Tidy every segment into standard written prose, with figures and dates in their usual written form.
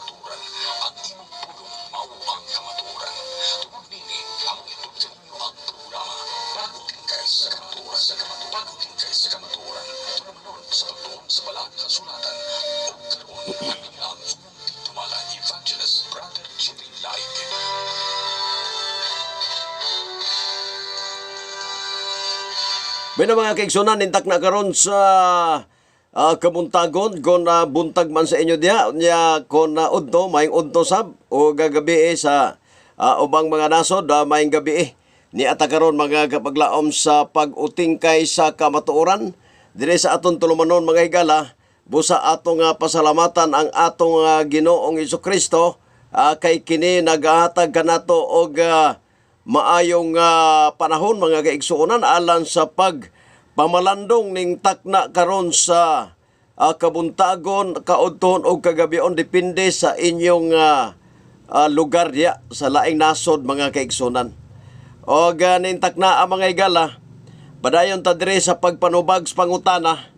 Kamatuoran. Ang imong pulong mao ang kamatuoran. Tungod niini, among itudlo ninyo ang programa Pag-utingkay sa Kamatuoran sa Kamatuoran. Pag-utingkay sa Kamatuoran. Tulumanon sa pagtuon sa Balaang Kasulatan. Ug karon ang ang inyong tigdumala, Evangelist Brother Jerry Laig. Bueno, mga kaigsunan, intak na karon sa kabuntagon kon buntag man sa inyo diha unya kon udto, maayong udto sab o gagabi sa ubang mga nasod, maayong gabi eh. Ni ata karon, mga kapaglaom, sa pag-utingkay sa kamatuoran dire sa aton tulumanon, mga higala. Busa atong pasalamatan ang atong Ginoong Kristo kay kini nagahatag kanato og maayong panahon, mga kaigsuonan, alang sa pag pamalandong ning takna karon sa kabuntagon, kaudtohon o kagabion, depende sa inyong lugar diya sa laing nasod, mga kaigsuonan. O ganin takna ang mga higala, padayon ta diri sa pagpanubag sa pangutana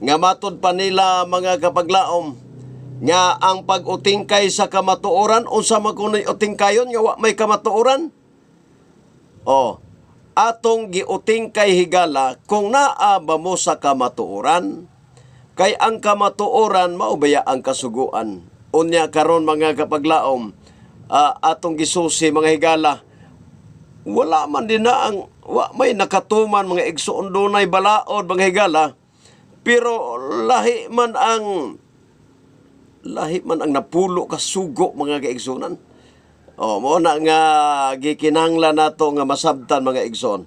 nga matod pa nila, mga kapaglaom, nga ang pag-utingkay sa kamatuoran, unsa man kuno'y utingkayon nga wa may kamatuoran? O, atong giutingkay, higala, kung naa ba mo sa kamatuoran. Kay ang kamatuoran mao baya ang kasuguan. Unya karon, mga kapaglaom, atong gisusi, mga higala, wala man din na ang wa may nakatuman, mga igsoon, dunay balaod, mga higala, pero lahi man ang napulo ka sugo, mga kaigsunan. Oh, mo na nga gikinahanglan nato nga masabtan, mga igsoon.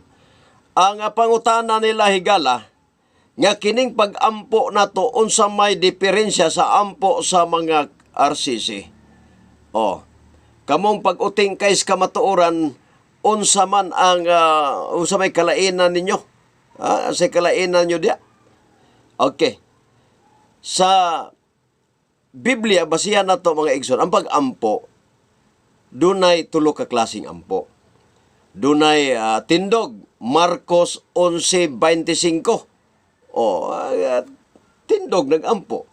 Ang pangutana nila, higala, nga kining pag-ampo nato, unsa may diferensya sa ampo sa mga RCC? Oh, kamong pag-utingkay sa kamatuoran, unsa man ang unsa may kalainan ninyo? Ah, sa kalainan nyo diya? Okay. Sa Biblia, basihan nato, mga igsoon, ang pag-ampo, dunay tulo ka klaseng ampo. Dunay tindog, Marcos 11:25. Oh, tindog nagampo.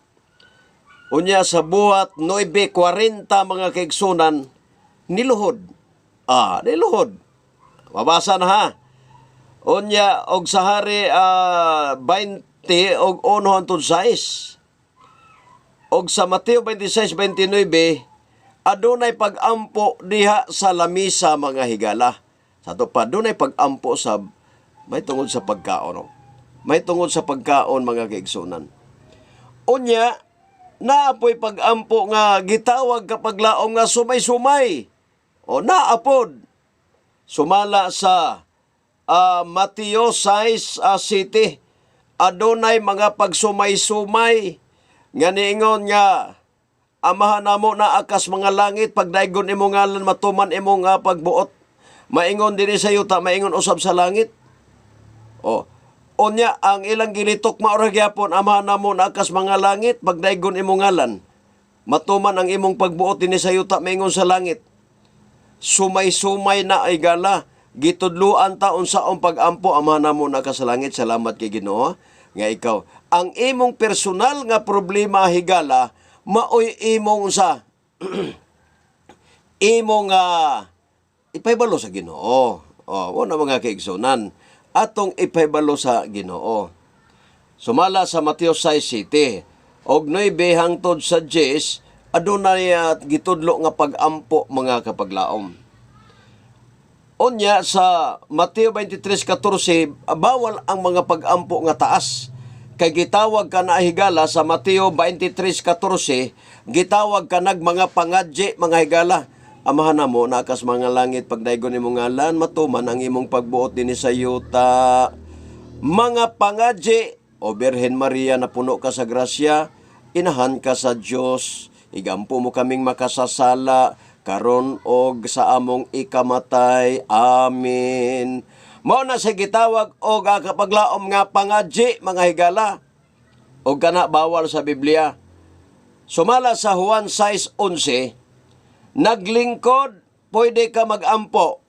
Unya sa Buhat 9:40, mga kaigsunan, niluhod. Ah, niluhod. Mabasa na ha. Unya og sa Hari 20 og 1 hangtod 6. Og sa Mateo 26:29, adunay pag-ampo diha sa lamisa, mga higala. Sa ato pa, adunay pag-ampo sa may tungod sa pagkaon. No? May tungod sa pagkaon, mga kaigsunan. Unya, naapoy pag-ampo nga gitawag kapaglaom nga sumay-sumay. O naapod. Sumala sa Mateo 6 City. Adunay mga pagsumay-sumay nga niingon nga, "Amahan namo naa kas mga langit, pagdaygon imong ngalan, matuman imong pagbuot. Maingon dinhi sa yuta, maingon usab sa langit." O, unya ang ilang gilitok mao ra gyapon, "Amahan namo naa kas mga langit, pagdaygon imong ngalan. Matuman ang imong pagbuot dinhi sa yuta, maingon sa langit." Sumay-sumay na ay gala. Gitudluan ta unsaong pag-ampo, "Amahan namo naa ka sa langit." Salamat kay Ginoo nga ikaw. Ang imong personal nga problema, higala, maoy imong sa imong ipahibalo sa Ginoo. Oh, mo na, mga kaigsunan. Atong ipahibalo sa Ginoo. Sumala sa Mateo 6:7 og 9 hangtod sa 10, adunay gitudlo nga pag-ampo, mga kapaglaom. Unya sa Mateo 23:14, bawal ang mga pag-ampo nga taas. Kay gitawag ka na, higala, sa Mateo 23:14, gitawag ka nag mga pangadje, mga higala. "Amahan namo naa kas mga langit, pagdaygon imong ngalan, matuman ang imong pagbuot dinhi sa yuta." Mga pangadje, "O Birhen Maria na puno ka sa grasya, inahan ka sa Dios, igampo mo kaming makasasala, karon og sa among ikamatay. Amen." Mao na sa gitawag og kapaglaom nga pangadje, mga higala. Og kana bawal sa Biblia. Sumala sa Juan 6:11, naglingkod, pwede ka magampo.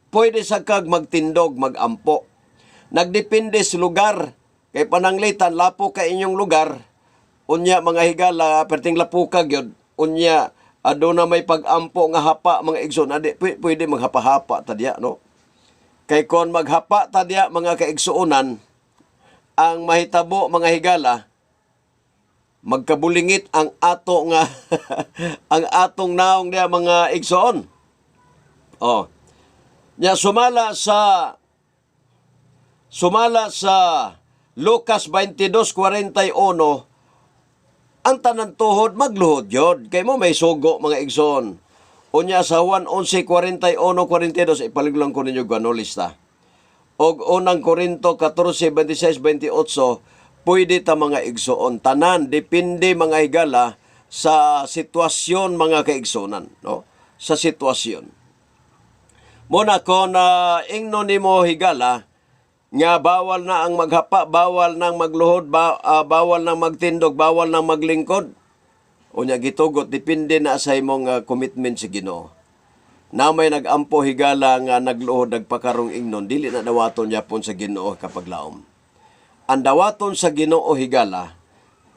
Pwede sa kag magtindog, magampo. Nagdepende sa lugar. Kay pananglitan, lapo ka inyong lugar. Unya, mga higala, perting lapo ka gyud. Unya, Aduna may pag-ampo nga hapa, mga igsoon, adi pwede maghapa-hapa ta diya, no? Kay kon maghapa ta diya, mga kaigsuonan, ang mahitabo, mga higala, magkabulingit ang atong naong diya, mga igsoon. Oh. Nya sumala sa Lucas 22:41, ang tanan tuhod magluhod yod kay mo may sugo, mga igsoon. Unya sa Juan 11:41 42, ipalig lang ko ninyo gano lista. Og Unang Korinto 14:26 28, pwede ta, mga igsoon, tanan, depende, mga higala, sa sitwasyon, mga kaigsuonan, no? Sa sitwasyon. Muna kon ingno nimo, higala, nga bawal na ang maghapa, bawal nang magluhod, bawal nang magtindog, bawal nang maglingkod. Unya gitugot, depende na sa imong commitment sa Ginoo. Na may nag-ampo, higala, nga nagluhod nagpakarong ingnon, dili na dawaton yapon sa Ginoo kapag laom. Ang dawaton sa Ginoo, higala,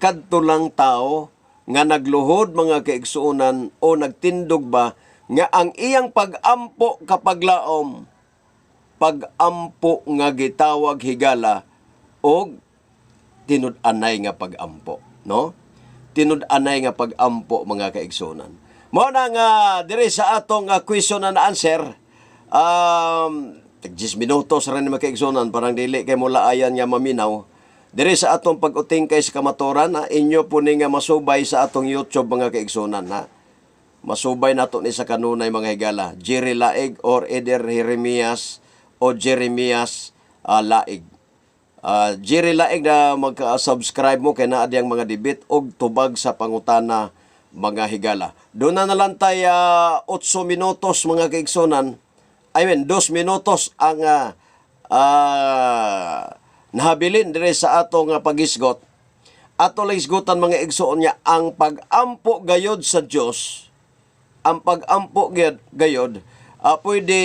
kadto lang tao nga nagluhod, mga kaigsuonan, o nagtindog ba nga ang iyang pag-ampo kapag laom, pag-ampo nga gitawag, higala, og tinud-anay nga pag-ampo, no? Tinud-anay nga pag-ampo, mga kaigsuonan. Mao na nga diri sa atong question and answer, tag 10 minutos ra ni, mga kaigsuonan, parang dili kay mo laayan nga maminaw. Diri sa atong pag-utingkay sa kamatuoran, ha, inyo po ni nga masubay sa atong YouTube, mga kaigsuonan, ha. Masubay nato ni sa kanunay, mga higala. Jerry Laig or either Jeremias o Jeremias Laig. Jerry Laig na magka-subscribe mo kay naa diyang mga debate og tubag sa pangutana, mga higala. Doon na nalang tay 8 minutos, mga kaigsuonan. I mean, 2 minutos ang nahabilin dire sa atong pagisgot. Ato lang hisgutan, mga igsoon niya, ang pag-ampo gayod sa Dios, ang pag-ampo gayod, pwede